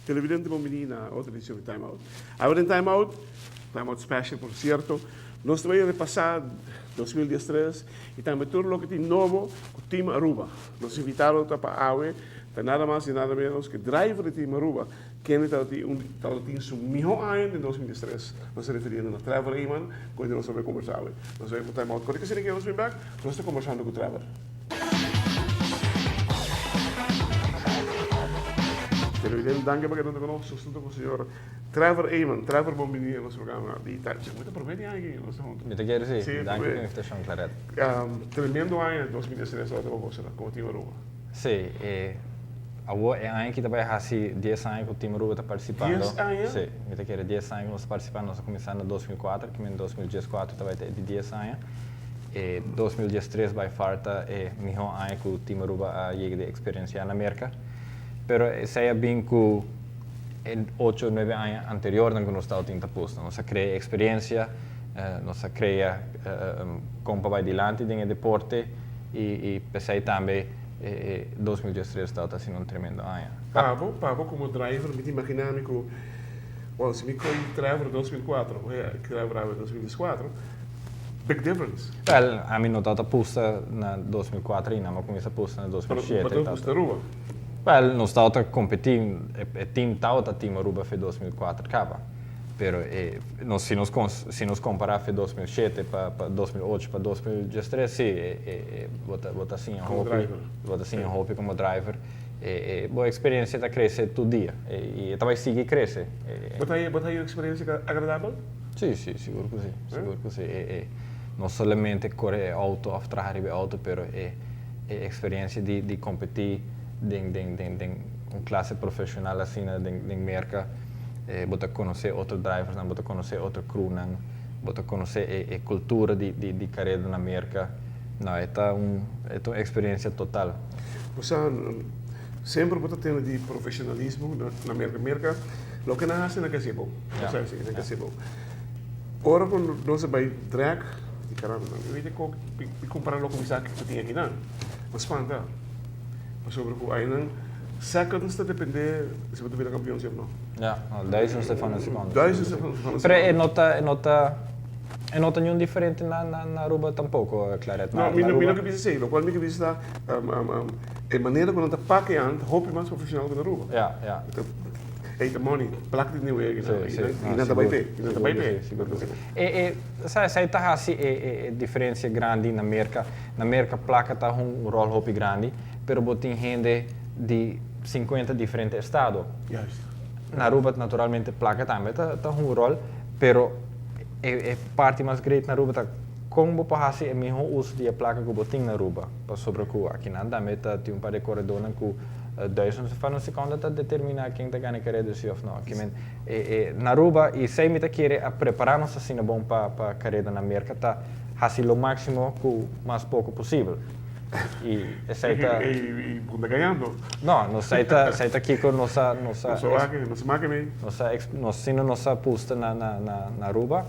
Televidente bon bini na otro edicion di Time Out. Awe den Time Out, Time Out Special por cierto, nos ta bay repasa 2013 y tambe tur loke tin nobo cu Team Aruba. Nos invitado ta pa awe ta nada mas y nada menos que driver di Team Aruba, kende tabatin un tabatin su miho aña den 2013. Nos ta refiriendo na Trevor Eman, cu nos ta bay combersa awe. Nos ta bay pa Time Out. Kore ki nos bin bek, nos ta combersando cu Trevor. Televidente, danki pa keda hunto cu nos. Nos ta hunto cu señor Trevor Eman. Trevor, bon bini na nos programa di Time Check. Mi ta prome di aña aki nos ta hunto. Mi ta kere si. Danki pa invitacion, Claret. Tremendo aña 2013 tabata pa boso como Team Aruba. Si, e awor e aña aki ta bay haci dies aña cu Team Aruba ta participando. Dies aña? Si, mi ta kere dies aña cu nos ta participando. Nos a cuminsa na 2004, ki men 2014 ta bay ta e di dies aña. E 2013 by far ta e mihó aña ku Team Aruba a yega di eksperensiá na Merka. Pero esei a bin ku e ocho o nuebe aña anteriornan ku nos tabatin ta pusta. Nos a krea eksperensia, nos a krea kon pa bai dilanti den e deporte i p'esei tambe e 2013 tabata asina un tremendo aña. Pabo, pabo komo driver mi ta imaginá mi ku, well, si mi koe Trevor 2004, oe Trevor awe 2014, Big difference. Wel, ami no tabata pusta na 2004 ainda, mi a cuminsa pusta na 2007. Pero bo tabata pusta Aruba? Wel, nos tabata competi, e team tabata Team Aruba fe 2004 caba. Pero e, nos, si nos, si nos compara fe 2007 pa, pa 2008 pa 2013, si, e, e, e, bo ta, bo ta siña Como hopi, driver. bo ta siña hopi como driver. E, e, bo experiencia ta crece tur dia, e, y e ta bay sigui crece. E, e. Bo ta haya, bo ta haya un experiencia agradabel? Sí, sí, sigur ku sí, sigur ku sí. E, e, no solamente kore e outo òf traha riba e outo, pero e, e eksperensia di, di kompetí den, den, den, den un klase profeshonal asina den, den Merka, e, bo ta konosé otro driversnan, bo ta konosé otro crewnan, bo ta konosé e, e kultura di, di, di kareda na Merka. No, e ta un, e ta un eksperensia total. Bo sa, Semper bo ta tende di profesionalismo na Merca. Merca, loke nan haci nan ke haci bon. Bo sabi si, nan ke haci bon. Ora cu nos a bay drag, di caramba, mi wete cu mi compara loke mi sa cu tin aki nan, mi spanta. Pasobra cu aynan seconds ta depende si bo ta bira campeon si of no. Ja, duizendste van een seconde. Duizendste van een seconde. Pero e no ta, e no ta, e no ta niun diferente na, na Aruba tampoco, Claret. No, mi no ke bisa esey. Locual mi ke bisa ta, E manera ku nan ta paka e ant hopi mas profesional ku na Aruba. Ja, ja. Ey ta money, plak di nieuwe Sí, sí. I nan ta bai p'e, i nan ta bai p'e. Sigur ku sí. E, e, sa, esei ta hasi e, e, e diferensia grandi na Merka. Na Merka plaka ta un ròl hopi grandi, pero bo tin hende di sinkuenta diferente estado. Juist. Na Aruba naturalmente plaka tambe ta, ta un ròl, pero e, e parti mas great na Aruba ta Kon bo por hasi e mihó uso di e plaka ku bo tin na Aruba? Pasobra ku akinan tambe ta tin un par di koredónan ku duizendste van un sekonda ta determiná ken ta gana e kareda si òf no. Kimen e e na Aruba i esei mi ta kere a prepará nos asina bon pa pa kareda na Merka ta hasi lo máksimo ku mas poko posibel. I esei ta. I bo ta gañando. No, nos esei ta esei ta kiko nos a nos a. Nos a wak, nos a maka mei. Nos a nos asina nos a pusta na na na Aruba.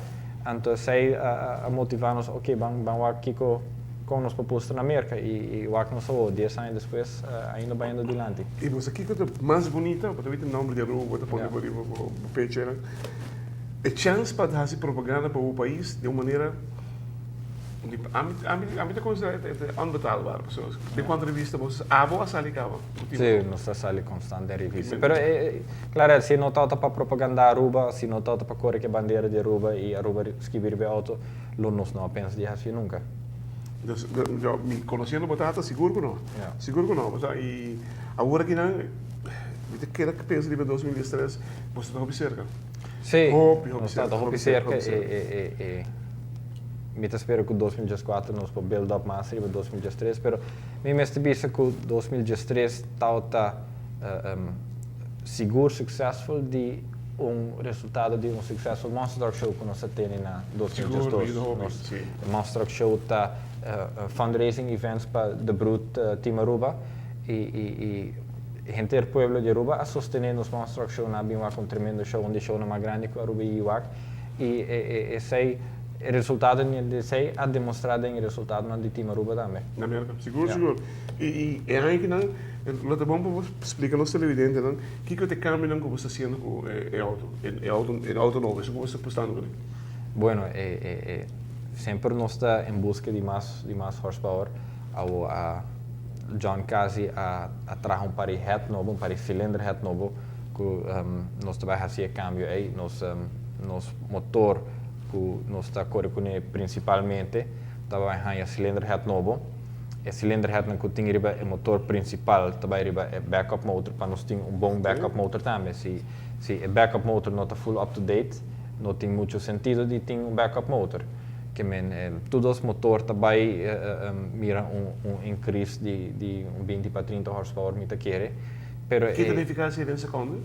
Anto esei a motivá nos, oke, ban ban wak kiko kon nos por pusta na Merka i wak nos awor, dies aña despues, ainda bayendo dilanti. I bo sa kiko ta mas bunita? Bo ta wit e nomber di Aruba, bo ta pone bo riba bo pecho. E chèns pa hasi propaganda pa bo pais den un manera Ami ami ta considera e ta onbetaalbaar pasobra den cuanto revista bo abo a sali caba? Si, nos ta sali constant den revista. Pero claro, si no tabata pa propaganda Aruba, si no tabata pa core cu e bandera di Aruba y Aruba skibi riba e auto, lo nos no a pensa di haci nunca. Dus, mi conociendo bo tata, sigur cu no. Sigur cu no. Pasobra y awor akinan mi ta keda pensa riba 2013, boso ta hopi cerca. Si, Hopi, hopi nos tabata cerca, hopi cerca hopi cerca. e Mi ta spera ku 2014 nos por build up mas riba 2013, pero mi mester bisa ku 2013 tabata sigur successful di un resultado di un successful Monster Truck Show ku nos a tene na 2012. Nos Monster Truck Show ta fundraising events pa The Brut Team Aruba i i i. Henter pueblo di Aruba a sostene nos Monster Truck Show na bin wak un tremendo show, un di shownan mas grandi cu Aruba y wak. Y esey, e resultado di esey a demostra den e resultadonan di Team Aruba tambe. Na Merca, sigur, sigur. Y e aña kinan lo ta bon pa bo splica nos televidentenan kico ta e cambionan cu bo sta haciendo cu e auto, e auto, e auto nobo, esun cu bo sta apostando cu ne. Bueno, e semper nos ta en busca di mas, di mas horsepower. Awo a John Casi a a traha un par di head nobo, un par di cylinder head nobo cu nos ta bay haci e cambio ey. Nos nos motor cu nos ta core cune principalmente ta bay haya cylinder head nobo. E cylinder headnan cu tin riba e motor principal ta bay riba e backup motor pa nos tin un bon backup motor tambe. Si si e backup motor no ta full up to date no tin mucho sentido di tin un backup motor. Ke men tur dos motor ta bai mira un increase di un 20 pa 30 horsepower mi ta kere. Pero Ki ta nifica así den seconde?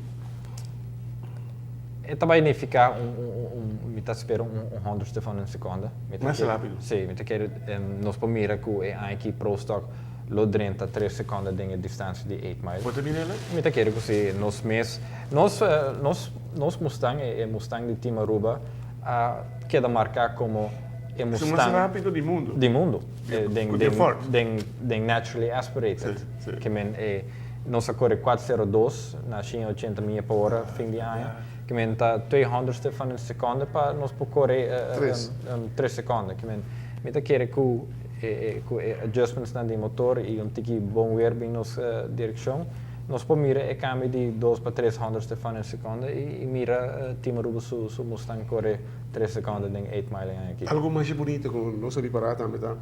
E ta bai nifica un mi ta spera un honderdste van un seconde. Mas rapido? Si, mi ta kere nos por mira cu e aña aki Pro Stock lo drenta tres seconde den e distancia di 8 mile. Bo ta mira el? Mi ta kere cu si. Nos mes, nos nos Mustang, e Mustang di Team Aruba a keda marká komo e Mustang mas rápido di mundu. Di mundu. Den, den, Ford. Den, den naturally aspirated. Si, si. Ke men e, nos a kore 402 na 180 mia pa ora fin di aña. Ke men ta twee honderdste van een sekonde pa nos por kore Tres. tres sekonde. Ke men mi ta kere ku e, ku e adjustmentsnan di motor i un tiki bon weer bin nos direkshon, Nos por mira e cambio di dos pa tres honderdste van een seconde y mira Team Aruba su su Mustang core tres seconde den eight mile en aki. Algo masha bunita cu nos a ripara tambe ta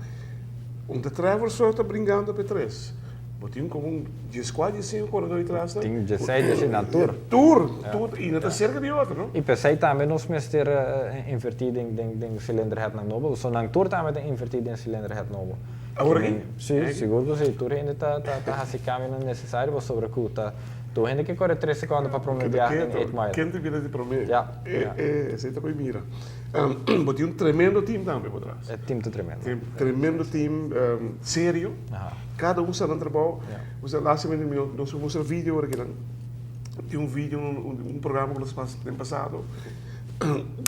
un ta Trevor so ta bringando pa e tres. Bo tin como un diescuatro, diescinco coredor di tras nan. Tin dieseis, diessiete, nan tur. Tur, tur y nan ta cerca di otro no. Y p'esey tambe nos mester inverti den den den cylinder head nan nobo, pasobra nan tur tambe ta inverti den cylinder head nobo. Awor aki? Sí, sigur ku sí. Tur hende ta ta hasi kambionan nesesario pasobra ku ta tur hende ke kore tres sekondo pa prome biaha den eight mile. Ken ta bira di prome? Ya. Esei ta por mira. Bo tin un tremendo team tambe por tras. E team ta tremendo. Tremendo team serio. Kada un sa nan trabou. Osea lastimamente mi no por mustra video awor aki nan. Tin un video un programa ku nos pasa den pasado.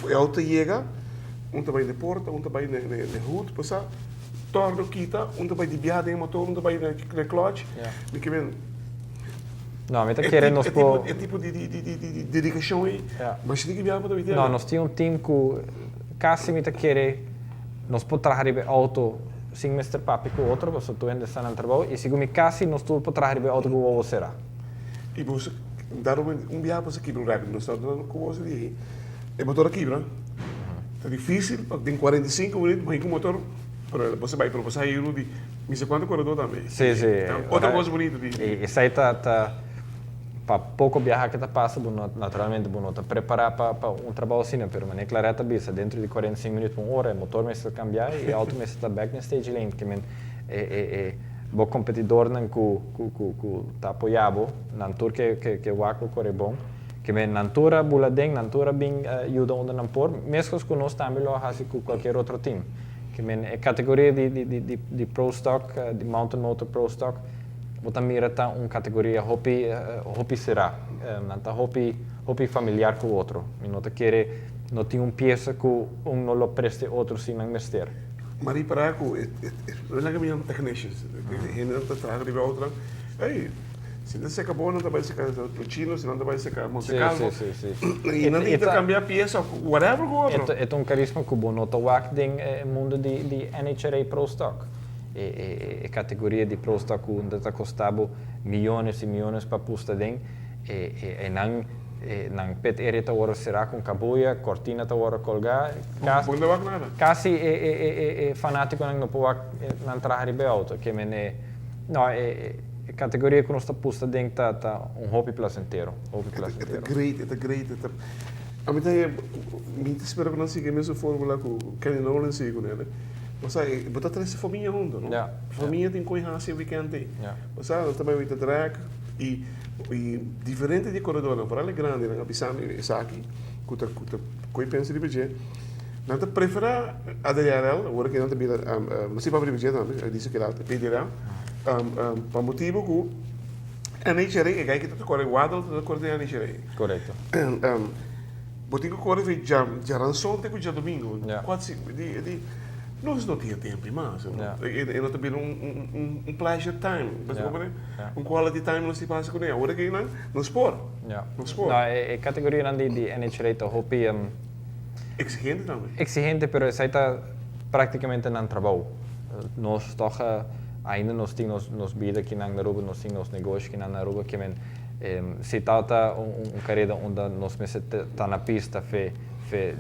E auto ta yega, un ta bai na e porta, un ta bai na e hood, bo sa. Torno kita, un ta bai di biaha den e motor, un ta bai na e clutch. Mi ke men. No, mi ta kere nos por. E tipo di dedicacion ei, mas si tin ke biaha pa ta wit'el. No, nos tin un team ku kasi mi ta kere nos por traha riba e auto sin mester papia ku otro, pasobra tur hende sta nan trabou, i segun mi kasi nos tur por traha riba e auto ku wowo será. I bo sa, dado un biaha bo sa kibra un record, nos ta ku bo sa di e motor a kibra. Ta dificil pa den 45 minuut bo hinca un motor, pero bo sa bay, pero bo sa hayo di mi sa cuanto coredor tambe. Si, si. Otro cosa bonito di. Esey ta ta pa poco biaha ke ta pasa bo no naturalmente bo no ta prepara pa pa un trabao asina, pero manera Claret a bisa dentro di 45 minuut pa un ora e motor mester cambia y e auto mester ta back den stage lane ke men e e e bo competidornan cu cu cu cu ta apoya bo nan tur ke ke ke wak bo core bon. Ke men nan tur a bula den, nan tur a bin yuda unda nan por, meskos ku nos tambe lo a hasi ku kualkier otro tim. Ke men e kategoria di di di di Pro Stock, di Mountain Motor Pro Stock, bo ta mira ta un kategoria hopi hopi será. Nan ta hopi hopi familiar ku otro. Mi no ta kere no tin un piesa ku un no lo presta e otro sin nan mester. Ma ripará ku e e nan ke technicians, e hendenan ta traha riba e outonan, ey, Si nan seka bo, nan ta bai seka Luchino, si nan ta bai seka Monte Calvo. Sí, sí, sí. I nan ta intercambia piesa of whatever ku otro. E ta un carisma ku bo no ta wak den e mundo di di NHRA Pro Stock. E e e categoria di Pro Stock ku ta ta kosta bo miyones i miyones pa pusta den, e e e nan e nan pit area ta wòrdu será ku un kabuya, kortina ta wòrdu kolgá, Bo no ta wak nada. Kasi e e e e fanátikonan no por wak nan traha riba e outo. Ke men e no e e. E categoria cu nos ta pusta den ta ta un hopi placentero, hopi placentero. E ta great, e ta great, e ta, ami ta haya, mi ta spera cu nan sigui e mesun formula cu Kenny Nolan sigui cu nel. Bo sa, bo ta trece famia hunto, no? Famia tin cu haci e weekend ey. Bo sa, nan ta bay wita drag y y diferente di e coredornan, vooral e grandinan a bisa mi esaki cu ta cu ta cu e pensa riba dje, nan ta prefera ADRL, awor cu nan ta bira, no si papia riba dje tambe, a dice cu el a PDRL. Pa motibu ku NHRA, e gai ki ta kore Waddle ta kore den NHRA. Korekto. Bo tin ku kore fi djaranson te ku djadomingo. Kuat si di di nos no tin e tempu i mas. E no ta bira un pleasure time. Bo ta komprende? Un quality time nos tin pasa kuné. Awor aki nan nos por. Nos por. No, e kategorianan di NHRA ta hopi. Exigente tambe. Exigente, pero esei ta prácticamente nan trabou. Nos toch ainda nos tin nos nos bida kinan na Aruba, nos tin nos negoshi kinan na Aruba, ke men si tal ta un careda unda nos mester ta na pista fe fe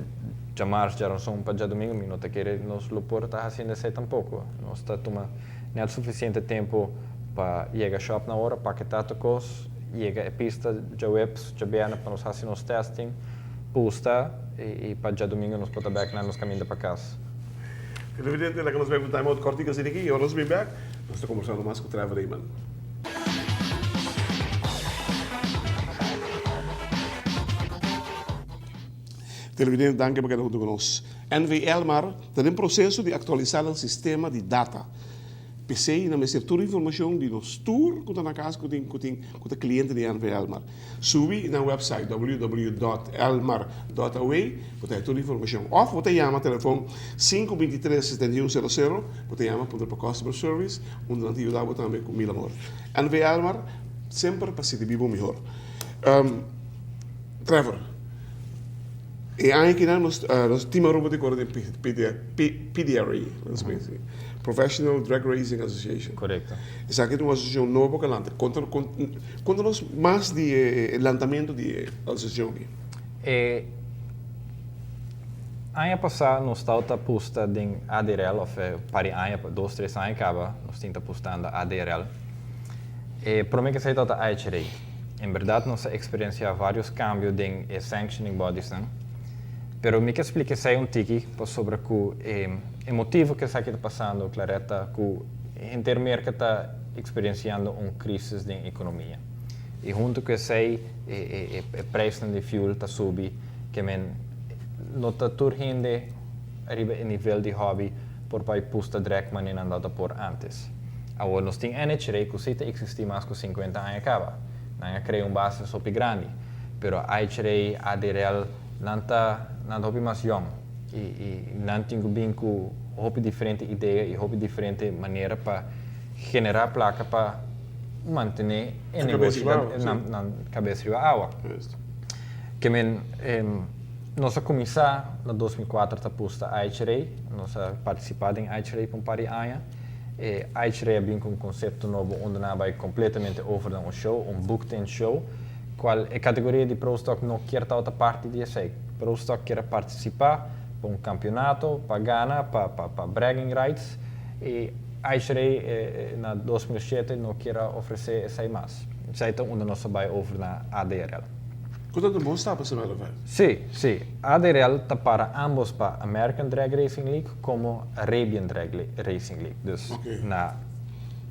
djamars, djaranson pa djadomingo, mi no ta kere nos lo por ta haciendo esei tampoco. Nos ta tuma net suficiente tempo pa yega shop na ora, paketá tur kos, yega e pista djaweps, djabièrnè pa nos hasi nos testing, pusta i pa djadumingu nos por ta bèk na nos kaminda pa kas. Televidente, laga nos bai un time out kòrtiku asina aki i ora nos bin bèk, nos ta kombersando mas ku Trevor Eman. Televidente, danki pa keda huntu ku nos. NV Elmar ta den proseso di aktualisá nan sistema di data. P'esei nan mester tur informashon di nos tur ku ta na kas ku tin ku tin ku ta kliente di NV Elmar. Subi nan website www.elmar.aw bo ta haya tur informashon. Òf bo ta yama telefon 523 71 00, bo ta yama puntra pa customer service unda nan ta yuda bo tambe ku mil amor. NV Elmar semper pa sirbi bo mihor. Trevor, e aña kinan nos nos Team Aruba ta kore den PDRA, Professional Drag Racing Association. Korekto. Esaki ta un asosiashon nobo ku a lanta. Konta konta nos mas di e lantamentu di e asosiashon aki. E aña pasá nos tabata pusta den ADRL, òf e par di aña, dos tres aña kaba nos tin ta pustando ADRL. E promé ku esei tabata AHRA. En bèrdat nos a eksperensiá vários kambio den e sanctioning bodiesnan, pero mi ke splika esei un tiki pasobra ku e e motibu ku esaki ta pasando, Claret, ta ku henter Merka ta eksperensiando un krisis den ekonomia. I huntu ku esei e e preisnan di fuel ta subi, ke men no ta tur hende riba e nivel di hobby por bai pusta drek manera nan tabata por ántes. Awor nos tin NHRA ku si ta eksistí mas ku sinkuenta aña kaba. Nan a krea un base hopi grandi. Pero IHRA, ADRL, nan ta nan ta hopi mas yòn i i nan tin ku bin ku hopi diferente idea i hopi diferente manera pa generá plaka pa mantené e negoshi nan nan kabes riba awa. Ke men nos a kuminsá na 2004 ta pusta IHRA, nos a partisipá den IHRA pa un par di aña. E IHRA a bin ku un konsepto nobo unda nan a bai kompletamente over na un show, un booked-in show, kual e kategoria di Pro Stock no kier tabata parti di esei. Pro Stock kier a partisipá pa un kampionato, pa gana, pa pa pa bragging rights, i IHRA na 2007 no kier a ofresé esei mas. Esei ta unda nos a bai over na ADRL. Ku ta un bon stap esei, Manuel? Sí, sí. ADRL ta para ambos pa American Drag Racing League komo Arabian Drag Racing League, dus na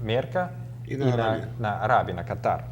Merka i na Arabia, na Qatar.